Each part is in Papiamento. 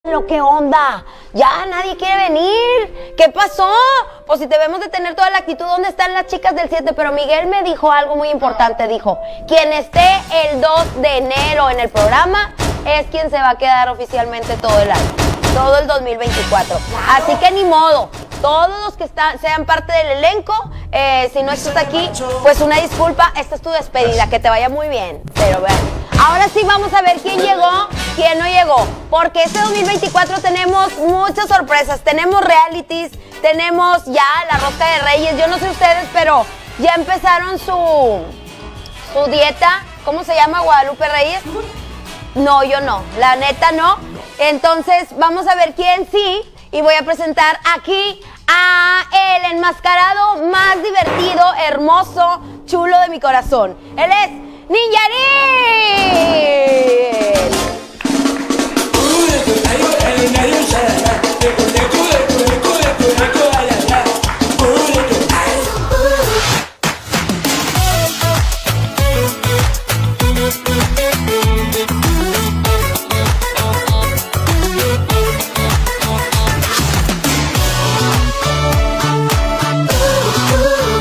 Lo qué onda? Ya nadie quiere venir. ¿Qué pasó? Pues si debemos de tener toda la actitud, ¿dónde están las chicas del 7? Pero Miguel me dijo algo muy importante. Dijo, quien esté el 2 de enero en el programa es quien se va a quedar oficialmente todo el año, todo el 2024. Así que ni modo. Todos los que están, sean parte del elenco, si no estás aquí, pues una disculpa, esta es tu despedida, que te vaya muy bien. Pero bueno, ahora sí vamos a ver quién llegó, quién no llegó, porque este 2024 tenemos muchas sorpresas, tenemos realities, tenemos ya la Rosca de Reyes, yo no sé ustedes, pero ya empezaron su dieta, ¿cómo se llama, Guadalupe Reyes? No, yo no, la neta no. Entonces vamos a ver quién sí. Y voy a presentar aquí a el enmascarado más divertido, hermoso, chulo de mi corazón. Él es Ninjarín.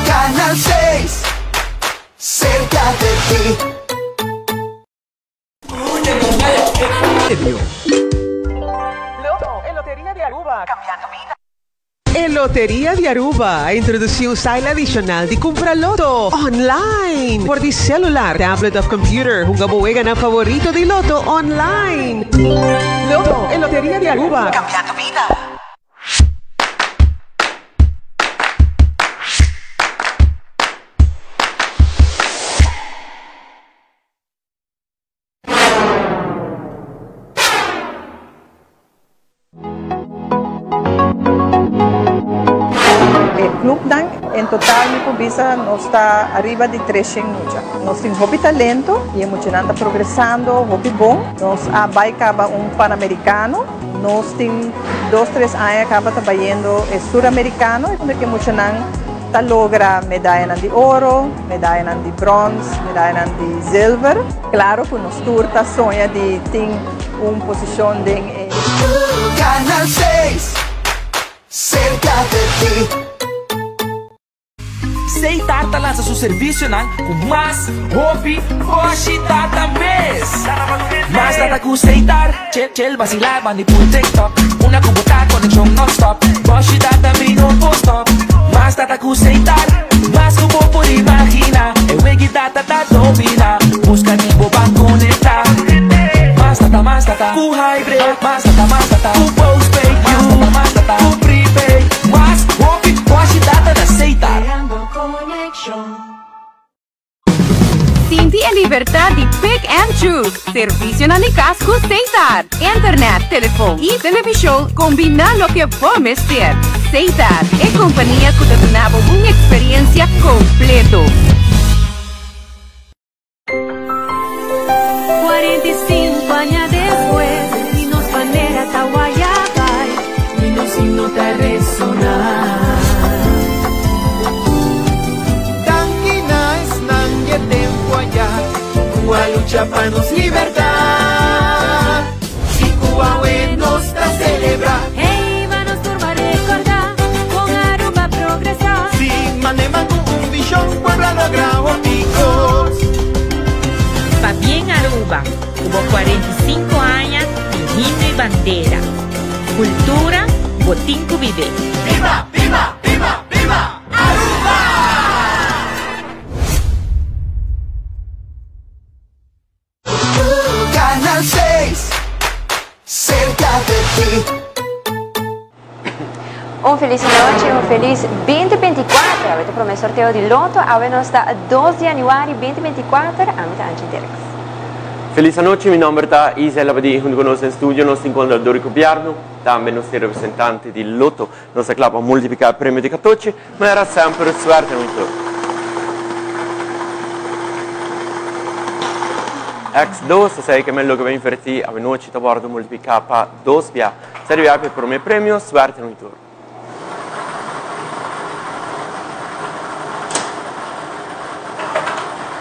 Canal 6, cerca de ti. Lotto, e Loteria di Aruba, cambiando bida. E Loteria di Aruba a introduci un style adicional di cumpra Lotto online. For di celular, tablet of computer, hunga bo weganan favorito di Lotto online. Lotto, e Loteria di Aruba, cambiando bida. E clubnan en total mi por bisa nos ta ariba di 300 mucha. Nos tin hopi talento y e muchanan ta progresando hopi bon. Nos a bay caba un Panamericano. Nos tin dos tres aña caba ta bayendo e Suramericano unda cu e muchanan ta logra medayanan di oro, medayanan di brons, medayanan di zilver. Claro cu nos tur ta soña di tin un posicion den e. Canal 6, cerca de ti. Setar ta lansa su servicionan cu mas hopi boshi data mes. Mas data cu Setar, chill chill vacila bandi pul TikTok. Una cu bo ta conexion non-stop, boshi data mi no por stop. Mas data cu Setar, mas cu bo por imagina. E wegi data ta domina, busca di bo ban conecta. Mas data, mas data, cu hybrid. Mas data, mas data, cu postpaid. Mas data, mas data, cu prepaid. Mas hopi boshi data na Setar. Sinti e libertad di pick and choose. Servicionan di cas cu Setar. Internet, telefon y television combina loke bo mester. Setar, e compania cu ta duna bo un experiencia completo. 45 aña despues y nos bandera ta waya bay y nos himno ta resona. Danki na esnan di e tempo aya cu a lucha pa nos libertad y cu awe nos ta celebra. Hey, va nos tur ba recorda con Aruba progresa. Si, manema cu un vision, pueblo a logra hopi cos. Pabien Aruba, cu bo 45 aña di himno y bandera. Cultura, bo tin cu bibe. Biba, biba, biba, biba Aruba! Canal 6, cerca de ti. Un feliz nochi, un feliz 2024. Awe ta prome sorteo di Lotto. Awe nos ta 2 di januari 2024. Ami ta Angie Dirks. Feliz anochi, mi nomber ta Isel Abadie y hunto cu nos den studio nos tin contador di gobierno, tambe nos tin representante di Lotto. Nos ta cla pa multiplica e premio di catochi, manera semper suerte na tur. X2, esey ke men loke bo inverti awenochi ta wordo multiplica pa dos bia. Seri bia pa e prome premio, suerte na tur.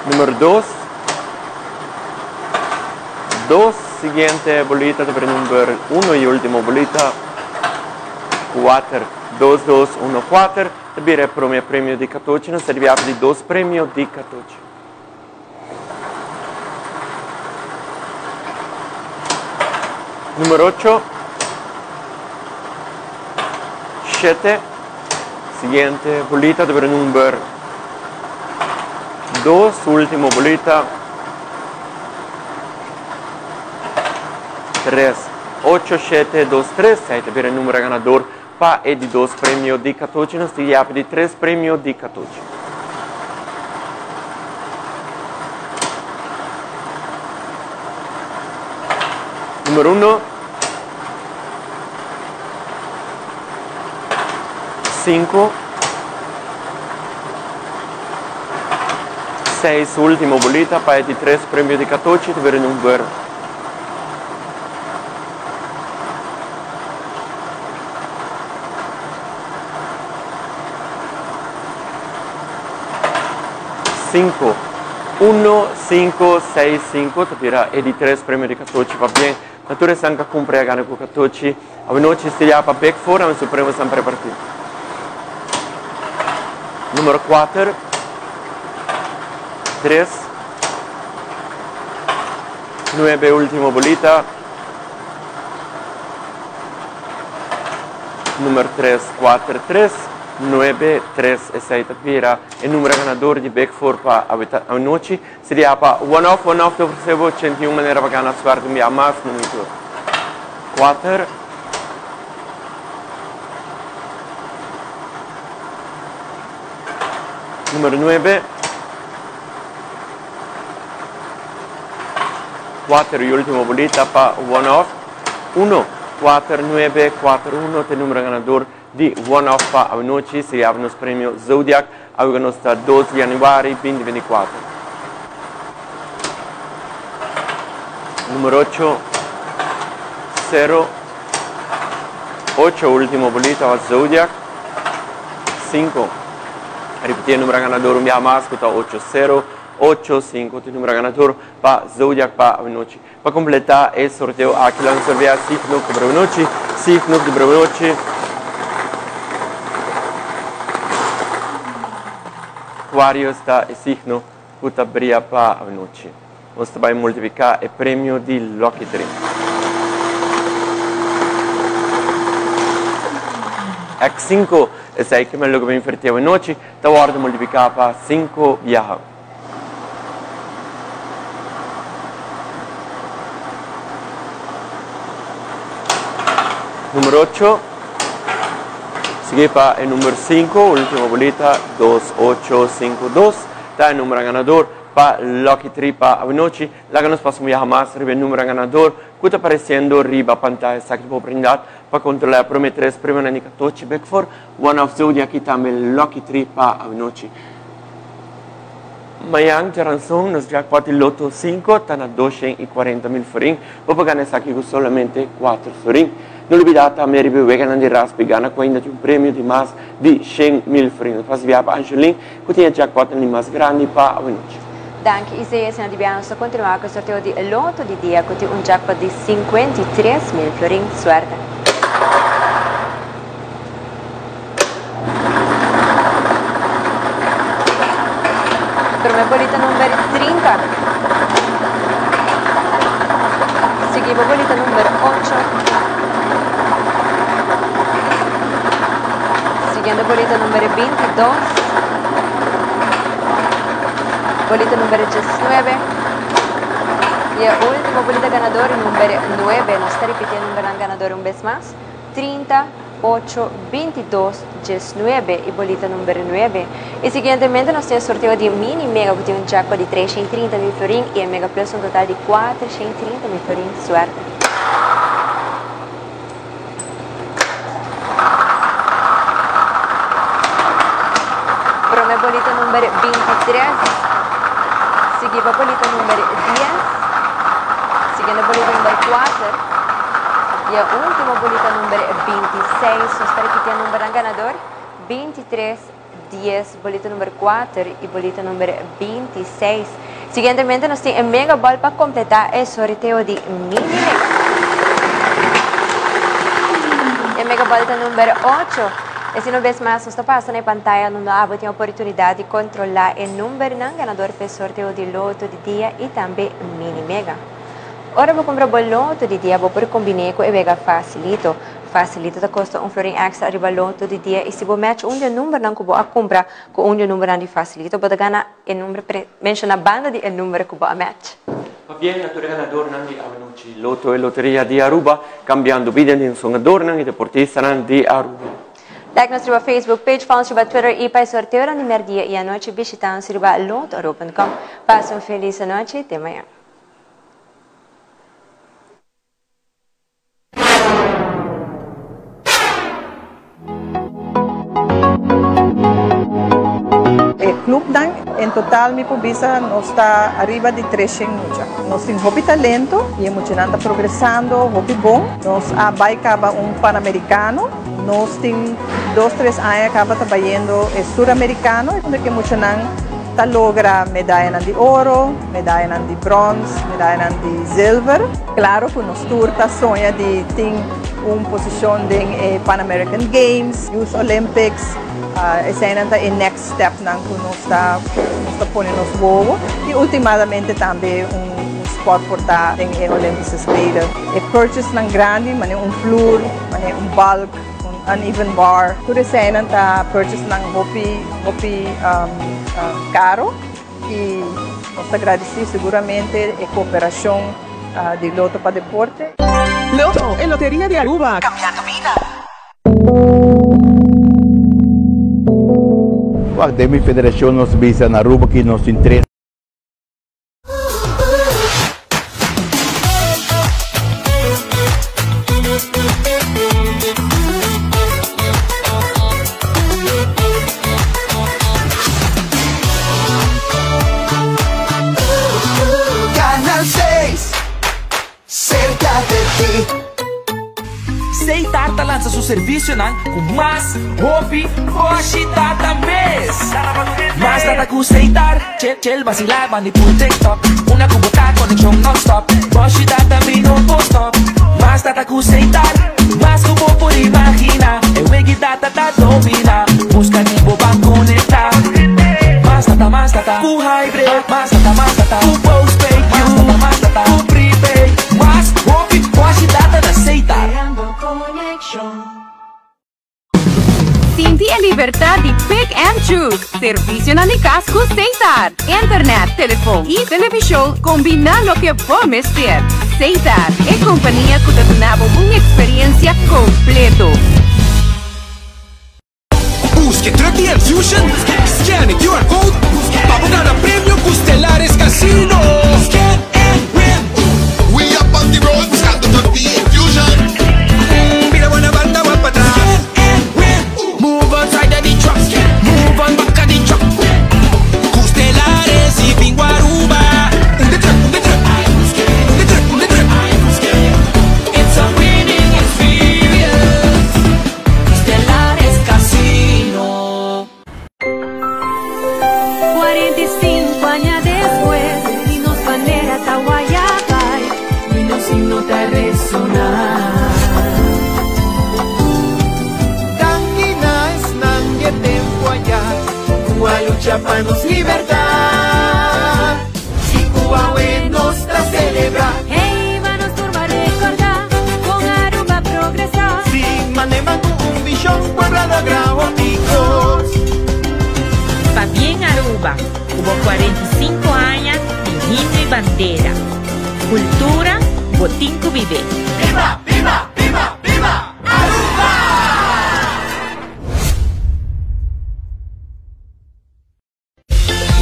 Numero dos, 2. Siguiente bolita ta bira number 1 y ultimo bolita 4. 2, 2, 1, 4. Ta bira e prome premio di catochi. Nos ta riba di dos premio di catochi. Number 8. 7. Siguiente bolita ta bira number 2. Ultimo bolita. 3. 8, 7, 2, 3. Esey ta bira e numero ganador pa e di dos premio di catochi. Nos tin ya di tres premio di catochi. Numero 1. 5. 6, ultimo bolita pa e di tres premio di catochi, ta bira number 5. 1, 5, 6, 5, ta bira e di tres premio di catochi. Pabien na tur esnan cu a cumpra y a gana cu catochi. Awenochi seria pa Big Four, awe su premio san preparti. Numero 4, 3, 9, ultimo bolita. Numero 3, 4, 3, 9, 3, esey ta bira e numero ganador di Big Four pa awenochi. Seria pa One Off. One Off ta ofrece bo 81 manera pa gana suerte un bia mas na minuto 4. Numero 9. 4 y ultimo bolita pa One Off. 1, 4, 9, 4, 1 ta e numero ganador di One Off pa awenochi. Seria nos premio Zodiac. Awe nos ta 2 di januari 2024. Numero 8, 0, 8, ultimo bolita pa Zodiac. 5. Ripeti e numero ganador un biaha mas cu ta 8, 0, 8, 5. Ta e numero ganador pa Zodiac pa awenochi. Pa completa e sorteo aki lo nos sorvea signo cu brewenochi, signo di brewenochi. Aquarius ta e signo cu ta bria pa awenochi. Nos ta bay multiplica e premio di Lucky Dream. X5, esey ke men loke bo inverti awenochi, ta wordo multiplica pa 5 biaha. Numero 8. Sigui pa e numero 5, ultimo bolita, 2, 8, 5, 2. Ta e numero ganador pa Lucky Tree pa awenochi. Laga nos pasa un biaha mas riba e numero ganador cu ta apareciendo riba pantaya. Esaki ta bo oportunidad pa controla e prome tres premionan di catochi Big Four, One of Zodiac y tambe Lucky Tree pa awenochi. Mañan djaranson nos jackpot di Lotto 5 ta na 240 mil florin. Bo por gana esaki ku solamente 4 florin. No lubida tambe riba e weganan di raspa y gana ku ainda tin un premio di mas di 100 mil florin. Nos pasa bia pa Angelin ku tin e jackpotnan di mas grandi pa awenochi. Danki Isaias, na di bia nos ta kontinua ku e sorteo di Lotto di dia ku tin un jackpot di 53 mil florin. Suerte! Prome bolita number 30. Sigui pa bolita number 8. Siguiendo bolita number 22. Bolita number 19. Y e ultimo bolita ganador number 9. Nos ta ripiti e numbernan ganador un bes mas. 30, 8, 22, 19 y bolita number 9. Y siguientemente nos tin e sorteo di Mini Mega cu tin un jackpot di 330 mil florin y e Mega Plus un total di 430 mil florin. Suerte! Prome bolita number 23, sigui pa bolita number 10, siguiendo bolita number 4 y e ultimo bolita number 26. Nos ta repiti e numbernan ganador, 23, 10, bolita number 4 y bolita number 26. Siguientemente nos tin e Mega Ball pa completa e sorteo di Mini Mega. E Mega Ball ta number 8. Asina un bes mas nos ta pasa na e pantaya unda abo tin oportunidad di controla e numbernan ganador pa e sorteo di Loto di dia y tambe Mini Mega. Ora bo cumpra bo Loto di dia bo por combine cu e wega Facilito. Facilito ta costa un florin extra ariba Loto di dia y si bo match un di e numbernan cu bo a cumpra cu un di e numbernan di Facilito bo ta gana E number pre menciona banda di e number cu bo a match. Pabien na tur e ganadornan di awanochi Lotto e Loteria di Aruba, cambiando bida di songadornan y deportistanan di Aruba. Like nos riba Facebook page, follow nos riba Twitter y pa e sorteonan di merdia y anochi bishita nos riba lottoaruba.com. Pasa un feliz anochi, te mañan. E clubnan en total mi por bisa nos ta ariba di treshen mucha. Nos tin hopi talento y e muchanan ta progresando hopi bon. Nos a bay caba un Panamericano. Nos tin dos tres aña caba ta bayendo e Suramericano unda cu e muchanan ta logra medayanan di oro, medayanan di brons, medayanan di zilver. Claro cu nos tur ta soña di tin un posicion den e Pan American Games, Youth Olympics, eseinan ta e next stepnan cu nos ta nos ta pone nos wowo y ultimadamente tambe un spot por ta den e Olympische Spelen. E purchasenan grandi manera un vloer, manera un balk, un uneven bar, tur eseinan ta purchasenan hopi hopi caro. Y nos ta gradici seguramente e cooperacion di Lotto pa Deporte. Lotto, e loteria di Aruba. Cambiando bida. Wak, den mi federacion nos bisa na Aruba ki nos tin tres. Canal 6, cerca de ti. Seitar ta lansa su servicionan cu mas hopi boshi data mes. Mas data cu Seitar, chel chel basila bandi pul TikTok. Una cu bo ta conexion non-stop, boshi data mi no por stop. Mas data cu Seitar, mas cu bo por imagina. E wegi data ta domina, busca di bo ban conecta. Mas data, mas data cu hybrid, mas data, mas data cu postpaid, mas data, mas data cu prepaid. Mas hopi boshi data na Seitar. Sinti e libertad di pick and choose. Servicionan di cas cu Setar. Internet, telefon y television combina loke bo mester. Setar, e compania cu ta duna bo un experiencia completo. Busca e truck di Enfusion, scan e QR code pa bo gana premio cu Stellaris Casino. Scan and win! We up on the road buscando truck di Enfusion. Bira bo na banda wak patras. Scan and win! Move on side of the truck, move on back of the truck. Cu Stellaris y bingo Aruba. Un de truck, un de truck. Un de truck, un de truck. It's a winning experience. Stellaris Casino. 45 aña despues y nos bandera ta waya bay y nos himno ta resona. Danki na esnan di e tempo aya cu a lucha pa nos libertad y cu awe nos ta celebra. Hey, ba nos tur ba recorda con Aruba progresa. Si, manema cu un vision, pueblo a logra hopi cos. Pabien Aruba, cu bo 45 aña di himno y bandera. Cultura, bo tin cu bibe. Biba, biba, biba, biba Aruba!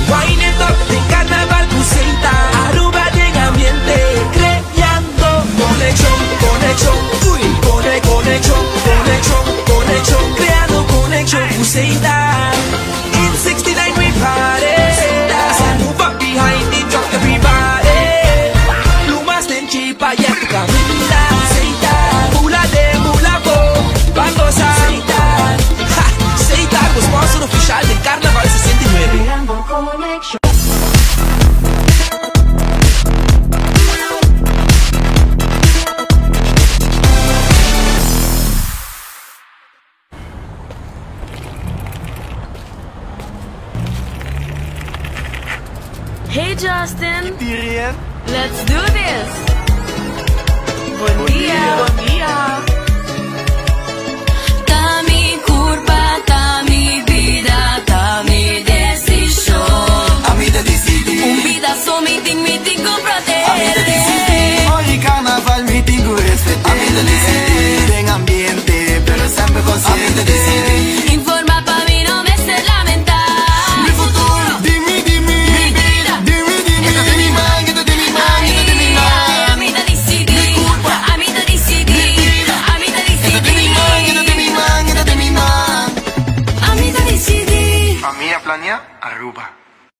Wine it up den carnaval cu Seita Aruba den ambiente creando conexion, conexion, uy, cone, conexion, conexion, conexion, creando conexion cu Seita In 69 we party So move up behind the truck everybody Plumas den chipa yeah tu caminda Seita. Justin. Let's do this. Bon dia. Bon dia. Ta mi curpa, ta mi bida, ta mi decision. Ami ta dicidi. Un bida so mi tin, mi tin cu protege. Ami ta dicidi. Ora carnaval mi tin cu respeta. Ami ta dicidi. Den ambiente, pero semper consciente. Ami ta dicidi. Informa pa mi no mester lamenta. Mi futuro, di mi, di mi. Mi bida, di mi, di mi. E ta den mi man, e ta den mi man, e ta den mi man. Ami ta dicidi. Mi curpa, Ami ta dicidi. Mi bida, Ami ta E ta den mi man, e ta den mi man, e ta den mi man. Ami ta dicidi. Famia Planea Aruba.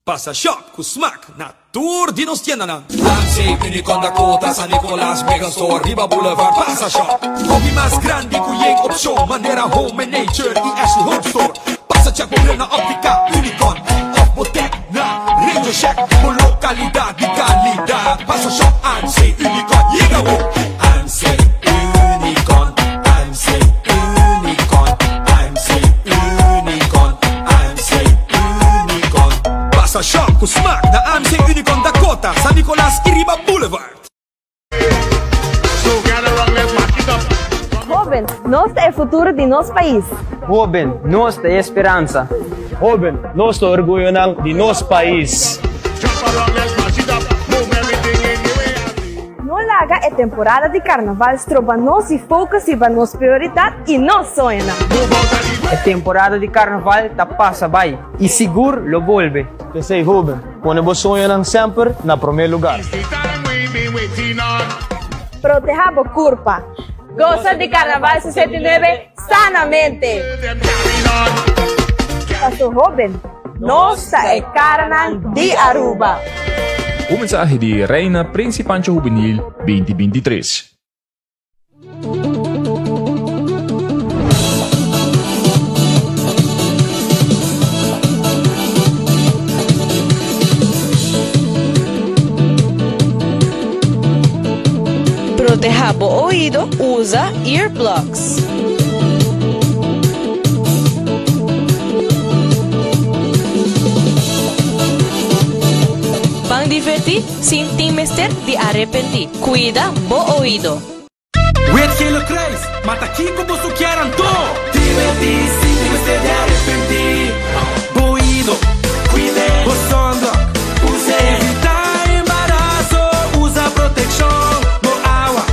Pasa shop cu smaak na tur di nos tiendanan. AMC, Unicon, Dakota, San Nicolas, Megastore, riba Boulevard. Pasa shop. Hopi mas grandi cu yen opcion manera Home and Nature y Ashley Home Store. Pasa check bo bril na Optica Unicon of bo tech na Radio Shack. Bo localidad di calidad. Pasa shop AMC, Unicon. Yega wo! AMC, Unicon, AMC, Unicon, AMC, Unicon, AMC, Unicon. Pasa shop cu smaak na AMC Unicon Dakota, San Nicolas y riba Boulevard. Hoben, nos ta e futuro di nos pais. Hoben, nos ta e speransa. Hoben, nos ta orguyonan di nos pais. No laga e temporada di carnaval stroba nos di focus riba nos prioridad y nos soñonan. E temporada di carnaval ta pasa bay y sigur lo bolbe. P'esey hoben, pone bo soñonan semper na prome lugar. Proteha bo curpa. Goza di Carnaval 69 sanamente! Paso hoben, nos ta e caranan di Aruba! Un mensahe di Reina Prince Pancho Hubenil 2023. Proteha bo oido, usa earplugs. Ban diverti sin tin mester di arepenti. Cuida bo oido. Wit Gele Kruis, ma ta kico boso kier anto? Diverti sin tin mester di arepenti. Bo oido, cuide. Bo sunblock, use. Evita embaraso, usa proteccion. Bo awa,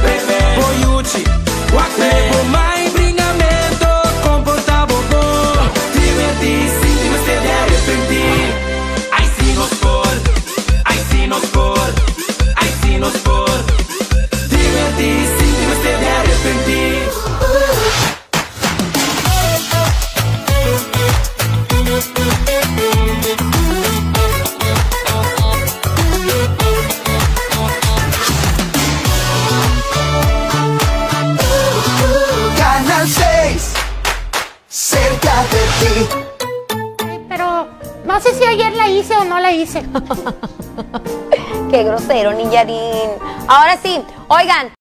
bebe. Bo yuchi, wak be. Bo mai bringamento, comporta bo bon. Diverti sin tin mester di arepenti. Ay si nos por, ay si nos por, ay si nos por. Diverti sin tin mester di arepenti. Canal 6, cerca de ti. Pero no sé si ayer la hice o no la hice. Qué grosero, Ninjarín. Ahora sí, oigan.